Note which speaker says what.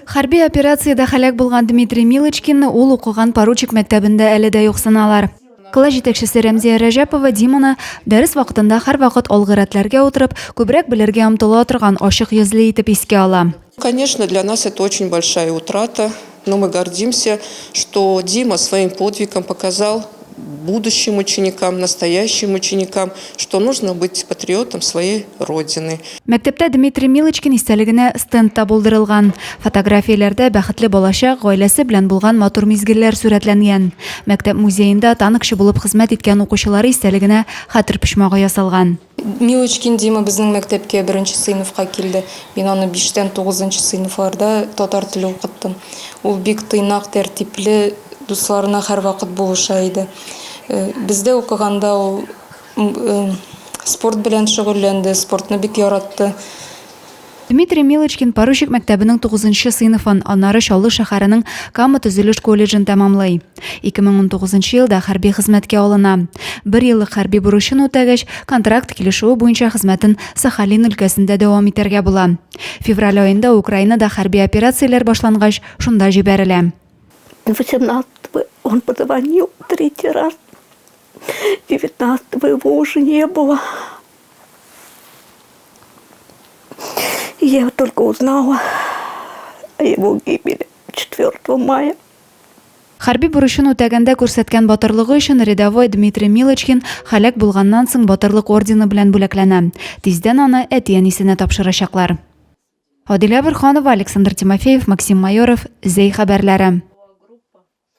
Speaker 1: Хәрби операциядә һәлак булган Дмитрий Милочкинны ул укыган Поручик мәктәбендә әле дә юксыналар. Класс җитәкчесе Рәмзия Рәҗәпова Диманы дәрес вакытында һәрвакыт алгы рәтләргә утырып, күбрәк белергә омтыла торган ачык йөзле итеп искә ала.
Speaker 2: Конечно, для нас это очень большая утрата, но мы гордимся, что Дима своим подвигом показал будущим ученикам, настоящим ученикам, что нужно быть патриотом своей Родины.
Speaker 1: Мәктәптә Дмитрий Милочкин истәлегенә стенд та булдырылган. Фотографияләрдә бәхетле балачак, гаиләсе белән булган матур мизгелләр сурәтләнгән. Мәктәп музеенда танкчы булып хезмәт иткән укучылары истәлегенә хәтер почмагы ясалган.
Speaker 3: Милочкин Дима безнең мәктәпкә беренче сыйныфка килде. Мин аны биштән тугызынчы сыйныфларда татар теле укыттым. Ул бик тыйнак, тәртипле, дусларына һәрвакыт булыша иде. Бездә укыганда ул спорт белән шөгыльләнде, спортны бик яратты.
Speaker 1: Дмитрий Милочкин Поручик мәктәбенең тугызынчы сыйныфын, аннары Чаллы шәһәренең Кама төзелеш колледжын тәмамлый. 2019 елда хәрби хезмәткә алына. Бер еллык хәрби бурычын үтәгәч, контракт килешүе буенча хезмәтен Сахалин өлкәсендә дәвам итәргә була. Февраль аенда Украинада хәрби операцияләр башлангач, шунда җибәрелә.
Speaker 4: 18 он позвонил третий раз. 19 его уже не было. Я только узнала о его гибели 4 мая.
Speaker 1: Хәрби бурычын үтәгәндә күрсәткән батырлыгы өчен рядовой Дмитрий Милочкин һәлак булганнан соң Батырлык ордены белән бүләкләнә. Тиздән аны әти-әнисенә тапшырачаклар. Адилә Борһанова, Александр Тимофеев, Максим Майоров, Зәй хәбәрләре.